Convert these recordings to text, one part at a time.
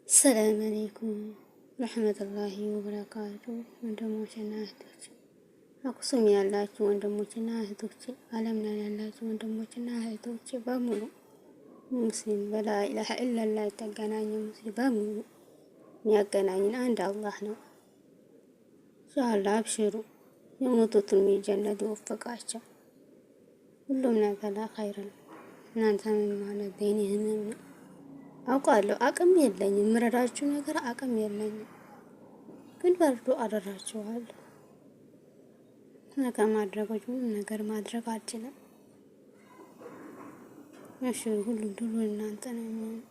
ሰላም አለይኩም ረህመቱላሂ ወበረካቱ። ወንድሞችና እህቶች፣ አክሱም ያላችሁ ወንድሞችና እህቶች፣ ዓለም ላይ ያላችሁ ወንድሞችና እህቶች በሙሉ፣ ሙስሊም በላ ኢላሀ ኢለላህ የተገናኘ ሙስሊም በሙሉ የሚያገናኝን አንድ አላህ ነው። ኢንሻአላህ አብሽሩ፣ የሞቱትን ጀነት ይወፍቃቸው። ሁሉም ነገር ኸይር ነው። እናንተ ምን ማለት የኔ ህመም ነው አውቃለሁ። አቅም የለኝም፣ የምረዳችሁ ነገር አቅም የለኝም፣ ግን በርዶ አደራችኋለሁ። ነገር ማድረጎች ምንም ነገር ማድረግ አልችልም። እሺ ሁሉም ድሉ እናንተ ነው የሚሆነው።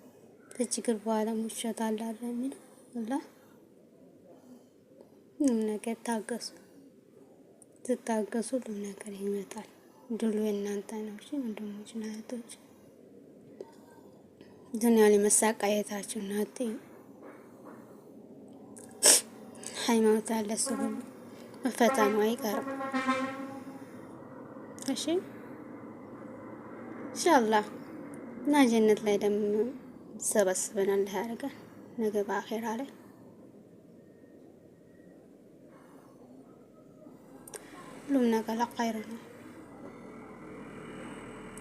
ከችግር በኋላ ሙሸት አለ አይደል የሚለው ወላሂ። ሁሉም ነገር ታገሱ፣ ትታገሱ ሁሉም ነገር ይመጣል። ድሉ የእናንተ ነው። እሺ ወንድሞች እና እህቶች፣ ዱንያ ላይ መሳቃየታችሁ ናት። ሃይማኖት ያለ ሰው ሁሉ መፈተኑ አይቀርም። እሺ ኢንሻአላህ እና ጀነት ላይ ደግሞ ሰበስበናል ያደርጋል ነገ በአኼራ ላይ። ሁሉም ነገር ኸይር ነው።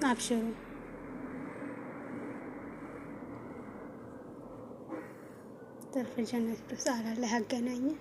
አብሽሩ። ትርፍ ጀነት ዱስ አላህ ያገናኘን።